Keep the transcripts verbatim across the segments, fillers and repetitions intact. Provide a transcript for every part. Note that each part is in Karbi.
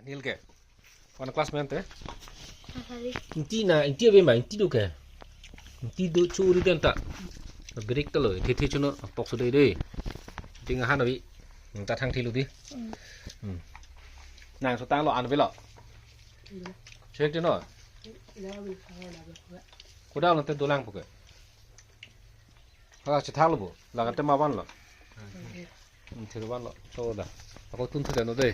Hil ke. One class men te. Asari. Ingti na, ingti ave ma, ingti do ke. Ingti do churi den ta. Break ta lo, the the chuno, apok so dei dei. Ding han avi. Nang ta thang thi lo dei. Hmm. Hmm. Nang so tang lo an ave lo. Check dei no. Kodak lo te dolang po ke. Ha, chethak lo bo. Laga te ma van lo. Hmm, thir van lo. So da. Ako tun thu no dei.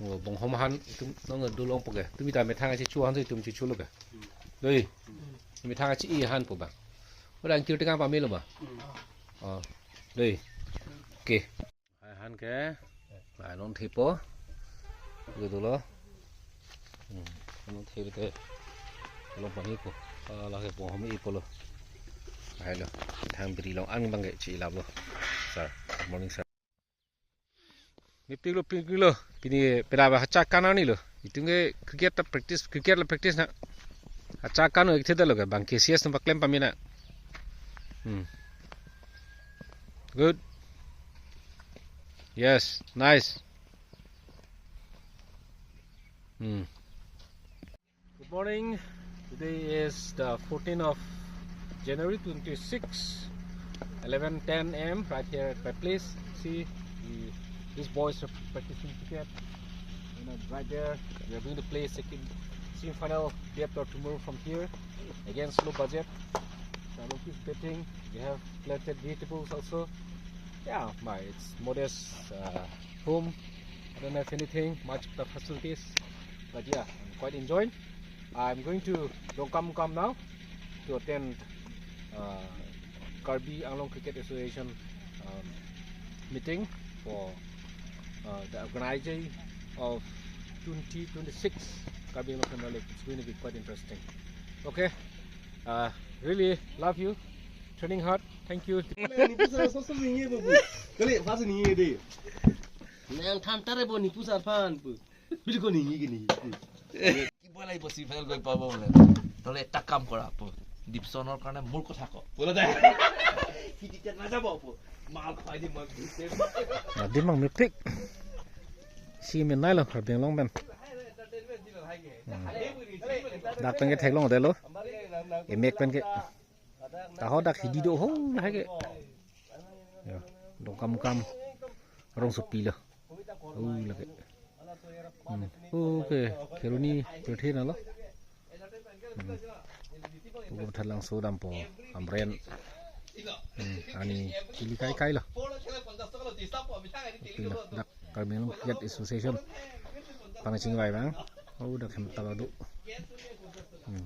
O, bong hom han itum nong dulong po ke. Tumi ta methang achi chu han so itum chi chu lo ke. Dei. Methang achi i han po ba. Udah angkir tengah pamelo ba. Oh. Dei. Oke. Hai han ke. Hai non thipo. Gitu lo. Hmm, non thir ke. Lo pani po. Ala ke bong hom i po lo. Hai lo. Thang biri long an bang ke chi lap lo. Sir. Good morning, sir. Mepik lo, pik lo. Pini pera ba hacha kan ani lo. Itum ke cricket ta practice, cricket la practice na. Hacha kan o ek theda lo ke bang K C S na paklem pamina. Hmm. Good. Yes, nice. Hmm. Good morning. Today is the fourteenth of January twenty-six, eleven ten a m right here at my place. See, the, these boys are practicing cricket. You know, right there, we are going to play second semi-final day after tomorrow from here against Low Budget. So I will keep betting. We have planted vegetables also. Yeah, my, it's modest, uh, home. I don't have anything much of the facilities, but yeah, I'm quite enjoying. I'm going to Dongkamukam now to attend, uh, Karbi Anglong Cricket Association, um, meeting for, uh, the organizing of twenty twenty-six Karbi Anglong Premier League. It's going to be quite interesting. Okay, uh, really love you. Training hard. Thank you. Nipu sar sosok ningi bu. Kali pas ningi dei. Nang than tare bo nipu sar phan bu. Bili ko ningi gini. Kiba lai bosi fail goi pabo le. Tole ta kam kora po. Dipsonor karne mur kotha ko. Bola dai. Hiti tet na jabo po. Mal khoi di mal di se. Adim mang mepik. Si men nai lo, Karbi Anglong pen. Hmm. Dak pen ke theklong de lo. Emek pen ke. Taho dak hidi do ho lahai ke. Ya, Dongkamukam. Rongsopi lo. Oh, lake. Hmm. Okay, Kheroni Pirthe na lo. Hmm. Pukur thalang so dampo. Amren. Hmm. Ani chili kai kai lo. Okay lo. Dak Karbi Anglong Cricket Association. Pangchingvai bang. Oh, dak hem talo do. Hmm.